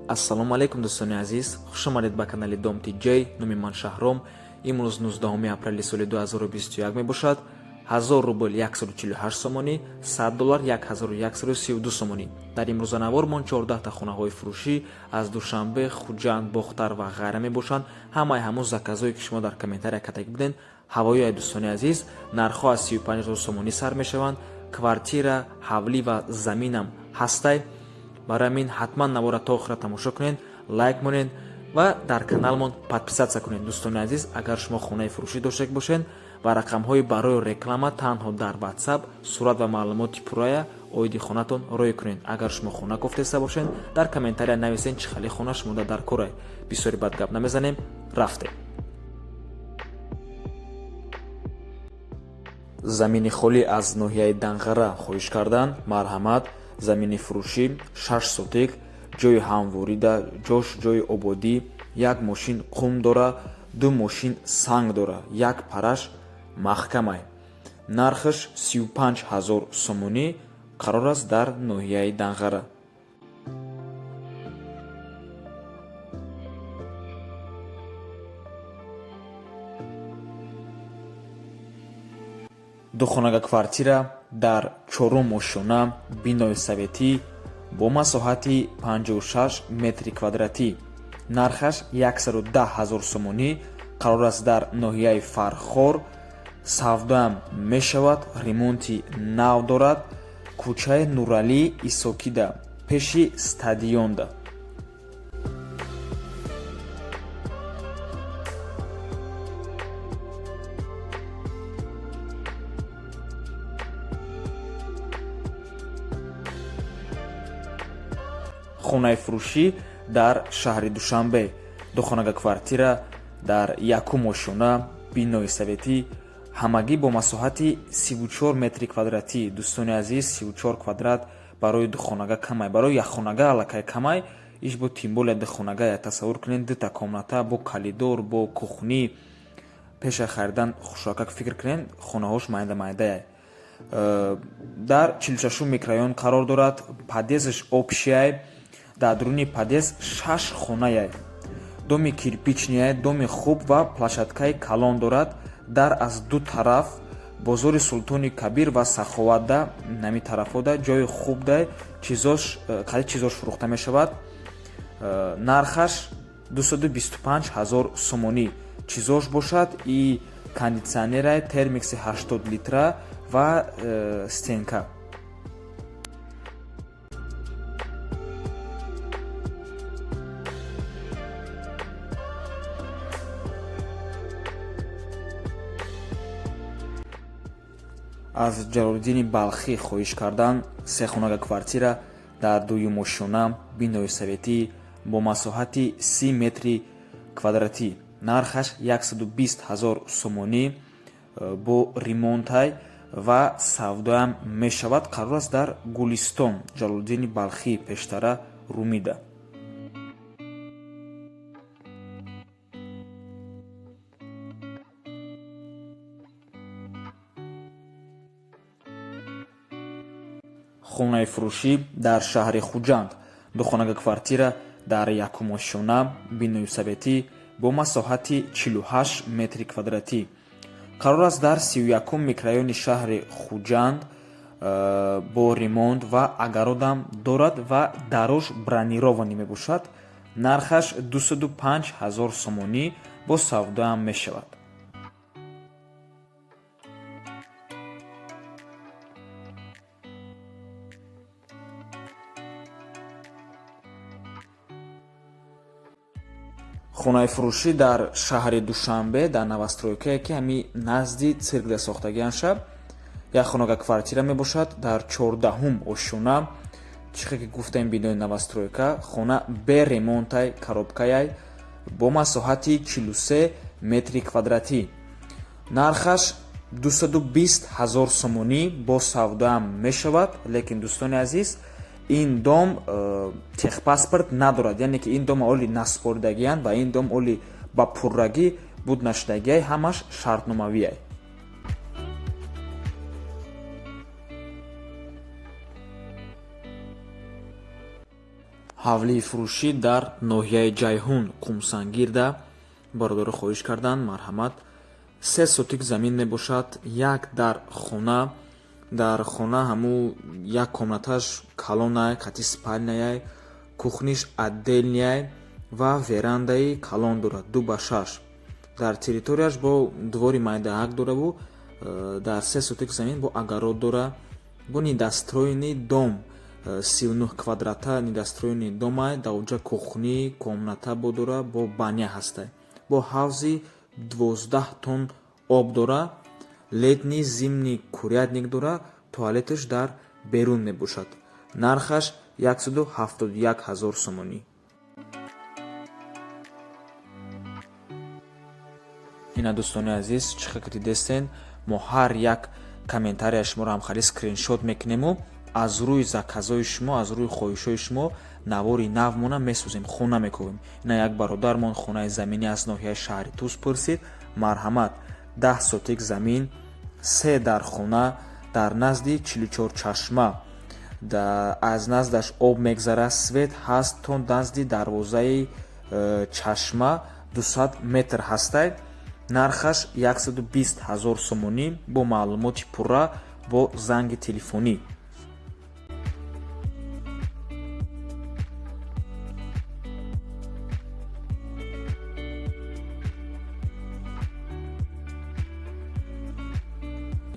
Ассалому алайкум, дӯстони азиз, хушомадед ба канали Дом Тиҷей. Номи ман Шаҳром. Имрӯз 19 апрели соли 2021 мебошад. 1000 рубл 148 сомонӣ, 100 доллар 1132 сомонӣ. Дар имрӯза навормон 14та хонаҳои фурӯшӣ аз Душанбе, Хуҷанд, Бохтар ва ғайра мебошанд. Ҳамаи ҳамун заказое, ки шумо дар комментария кардагӣ будед, ҳавои. Дӯстони азиз, нархҳо аз 35 ҳазор сомонӣ сар мешаванд. Квартира, ҳавлӣ ва заминам ҳастай. Барои ҳамин ҳатман навора то охира тамошо кунед, лайк монед ва дар каналмон подписаться кунед. Дӯстони азиз, агар шумо хонаи фурӯшӣ дошта бошед ва рақамҳои барои реклама, танҳо дар WhatsApp сурат ва маълумоти пуррая оиди хонатон рӯй кунед. Агар шумо хона кофтеста бошед, дар комментария нависед, чӣ хеле хона шумода дар корай. Бисёри бад гап намезанем, рафтем. Замини холӣ аз ноҳияи Данғара хоҳиш карданд. Марҳамат, замини фурӯшӣ 6 сотик, ҷои ҳамворида, ҷош ҷои ободӣ, як мошин қум дора, ду мошин санг дора, як параш маҳкамай. Нархаш 35 ҳазор сомонӣ. Қарор аст дар ноҳияи Данғара. Духонага квартира дар чорум ошёна, бинои советӣ, бо масоҳати 56 метри квадратӣ, нархаш 110 ҳазор сомонӣ. Қарор аст дар ноҳияи Фархор. Савдоам мешавад, ремонти нав дорад. Кӯчаи Нуралӣ Исокида, пеши стадионда. Хонаи фурӯшӣ дар шаҳри Душанбе, духонага квартира дар якум ошёна, бинои советӣ, ҳамагӣ бо масоҳати 34 метри квадратӣ. Дӯстони азиз, 34 квадрат барои духонага камай, барои якхонага аллакай камай, иш бо тем более духонага. Тасаввур кунед, дута комната бо коридор, бо кухни. Пеша харидан хушракак фикр кунед, хонаҳош майда майдая. Дар 46-ум микрорайон қарор дорад. Подъездаш общий, дар дуруни подъезд шаш хонаяй. Доми кирпичный, доми хуб ва площадкаи калон дорад. Дар аз ду тараф бозори Султони Кабир ва Саховатда, нами тарафода ҷои хуб, чизош қади чизош фурӯхта мешавад. Нархаш 225 ҳазор сомонӣ. Чизош бошад и кондитсионерай термикси 80 литра ва стенка. Аз Ҷалолиддини Балхӣ хоҳиш кардан: сехонага квартира дар дуюм ошёна, бинои советӣ, бо масоҳати 30 метри квадратӣ, нархаш 120 ҳазор сомонӣ, бо ремонтай ва савдоям мешавад. Қарор аст дар Гулистон, Ҷалолиддини Балхӣ, пештара Румида. Хонаи фурӯшӣ дар шаҳри Хуҷанд, духонага квартира дар якум ошёна, бинои советӣ, бо масоҳати 48 метри квадратӣ. Қарор аст дар 31-ум микрорайони шаҳри Хуҷанд, бо ремонт ва огородам дорад ва дарош бронированный мебошад. Нархаш 205 ҳазор сомонӣ, бо савдоам мешавад. Хонаи фурӯшӣ дар шаҳри Душанбе, дар новостройкае, ки ҳами назди циркда сохтагианша, як хонага квартира мебошад дар 14-ум ошёна. Чихе ки гуфтем, бинои новостройка, хона бе ремонтай, коробкаяй, бо масоҳати 43 метри квадратӣ, нархаш 220 ҳазор сомонӣ, бо савдоам мешавад. Лекин, дӯстони азиз, ин дом техпаспорт надорад, яъне ки ин дом оли насупоридагиянд ва ин дом оли ба пуррагӣ буд нашудагиай, ҳамаш шартномавиай. Ҳавлии фурӯшӣ дар ноҳияи Ҷайҳун, Қумсангирда, бародаро хоҳиш карданд, марҳамат. 3 сотик замин мебошад, як дар хона, дар хона ҳаму як комнаташ калонай, қати спальняй, кухниш отдельняй ва верандаи калон дорад, 2 ба 6. Дар территорияш бо двори майдаак дораву дар 3 сотик замин бо огород дора, бо недостроенный дом, 39 квадрата недостроенный домай. Дар онҷа кухни, комната бо дора, бо баня ҳастай, бо ҳавзи 12 тонн об дора, летний, зимний курятник дора, туалеташ дар берун мебошад. Нархаш 171 ҳазор сомонӣ. Ина, дӯстони азиз, чӣ хел дидестен, мо ҳар як комментария шуморо ҳамхали скриншот мекунему аз рӯи заказҳои шумо, аз рӯи хоҳишҳои шумо навори навмона месозем, хона мекобем. Ина, як бародармон хонаи заминӣ аз ноҳияи шаҳри Тус пурсид. Марҳамат, 10 сотик замин, се дар хона, дар назди 44 чашма, аз наздаш об мегзара, свет ҳаст, то назди дарвозаи чашма 200 метр ҳастай. Нархаш 120 ҳазор сомонӣ, бо маълумоти пурра бо занги телефонӣ.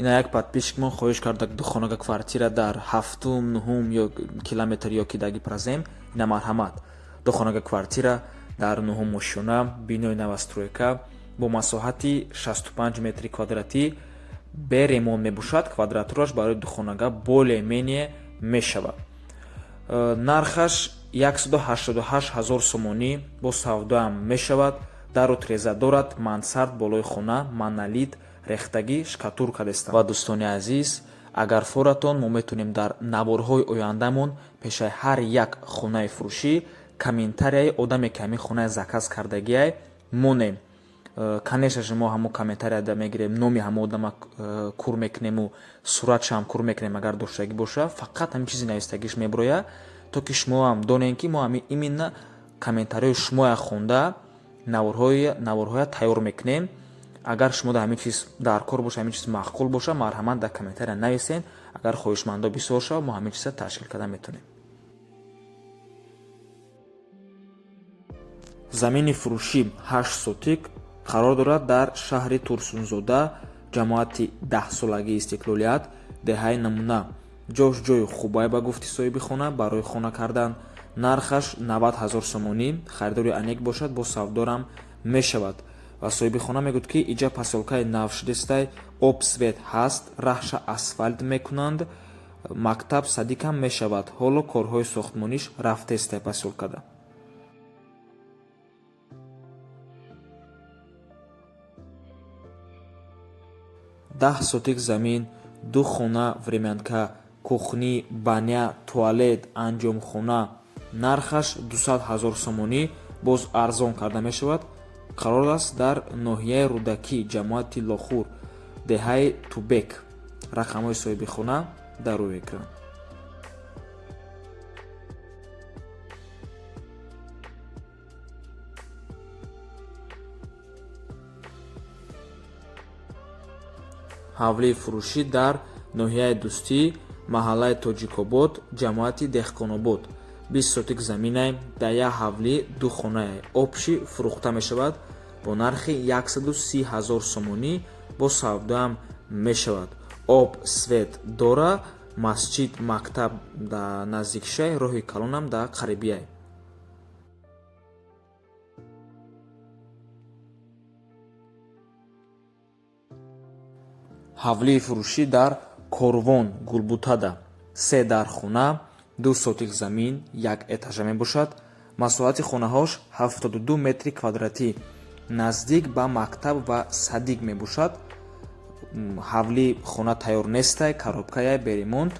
Ина, як подписчикмон хоҳиш карда духонага квартира дар ҳафтум, нуҳум ё километр ё ки даги празем. Ина, марҳамат, духонага квартира дар нуҳум ошёна, бинои новостройка, бо масоҳати 65 метри квадратӣ, бе ремонт мебошад. Квадратураш барои духонага более-менее мешавад. Нархаш 188 ҳазор сомонӣ, бо савдоам мешавад. Дару треза дорад, мансард болои хона, монолит рехтагӣ, штукатурка дестам. Ва, дӯстони азиз, агар форатон, мо метавонем дар наворҳои ояндамон пешаи ҳар як хонаи фурӯшӣ комментарияи одаме, ки ҳамин хонаи заказ кардагиай, монем. Конечно же, мо ҳамо комментарияда мегирем, номи ҳамо одама кур мекунему, суратшаам кур мекунем, агар доштагӣ боша, фақат ҳамин чизи навистагиш меброя, то ки шумоам донем, ки мо ҳамин именно комментарияи шумоя хонда наворҳоя тайёр мекунем. Агар шумо дар ҳамин чиз дар кор боша, ҳамин чиз маъқул боша, марҳамат, дар комментария нависен. Агар хоҳишмандо бисёр шавад, мо ҳамин чиза ташкил карда метавонем. Замини фурӯшӣ 8 сотик қарор дорад дар шаҳри Турсунзода, ҷамоати даҳсолагии Истиқлолият, деҳаи Намуна. Ҷош ҷои хубай, ба гуфти соҳиби хона, барои хона кардан. Нархаш 90 ҳазор сомонӣ. Харидори анек бошад, бо савдорам мешавад. Ва соҳиби хона мегӯяд, ки иҷа посёлкаи нав шудестай, об, свет ҳаст, раҳша асфалт мекунанд, мактаб, садикам мешавад. Ҳоло корҳои сохтмониш рафтестай посёлкада. 10 сотик замин, ду хона, времянка, кухни, баня, туалет, анҷомхона. Нархаш 200 ҳазор сомонӣ, боз арзон карда мешавад. Қарор аст дар ноҳияи Рӯдакӣ, ҷамоати Лохур, деҳаи Тубек. Рақамҳои соҳиби хона дар рӯи экран. Ҳавлии фурӯшӣ дар ноҳияи Дӯстӣ, маҳаллаи Тоҷикобод, ҷамоати Деҳқонобод, 20 сотик заминай, дар як ҳавлӣ ду хонае общий фурӯхта мешавад бо нархи 130 ҳазор сомонӣ, бо савдоам мешавад. Об, свет дора, масҷид, мактаб дар наздикшай, роҳи калонам дар қарибияй. Ҳавлии фурӯшӣ дар Корвон, Гулбутада, се дар хона, 2 сотик замин, як этажа мебошад. Масоҳати хонаҳош 72 метри квадратӣ, наздик ба мактаб ва садик мебошад. Ҳавли хона тайёр нестай, коробкаяй, бе ремонт.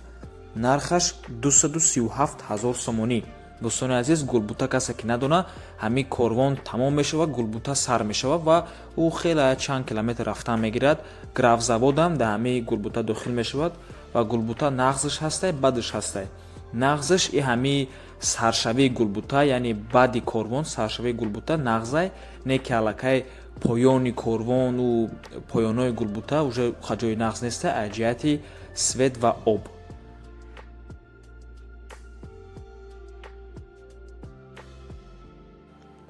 Нархаш 237 ҳазор сомонӣ. Дӯстони азиз, Гулбута касе ки надона, ҳамин Корвон тамом мешавад, Гулбута сар мешавад ва ӯ хеле чанд километр рафтан мегирад. Графзаводам дар ҳамаи Гулбута дохил мешавад ва Гулбута нағзиш ҳастай, бадиш ҳастай. Нағзаш и ҳамии саршавии Гулбута, яъне баъди Корвон саршавии Гулбута нағзай, не ки аллакай поёни Корвону поёнҳои Гулбута уже ҷои нағз неста аз ҷиҳати свет ва об.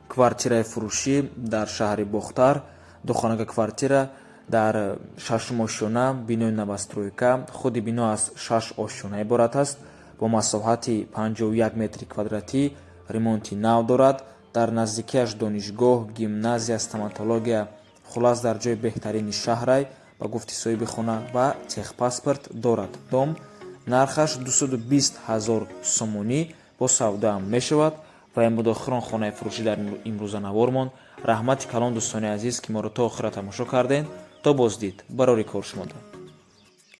Квартираи фурӯшӣ дар шаҳри Бохтар, духонага квартира дар шашум ошёна, бинои новостройка. Худи бино аз шаш ошёна иборат аст, бо масоҳати 51 метри квадратӣ, ремонти нав дорад. Дар наздикиаш донишгоҳ, гимназия, стоматология, хуллас, дар ҷои беҳтарини шаҳрай, ба гуфти соҳиби хона, ва техпаспорт дорад дом. Нархаш 220 ҳазор сомонӣ, бо савдаам мешавад. Ва ин буд охирон хонаи фурӯшӣ дар имрӯза навормон. Раҳмати калон, дӯстони азиз, ки моро то охира тамошо кардем. То боздид, барори кор шумода.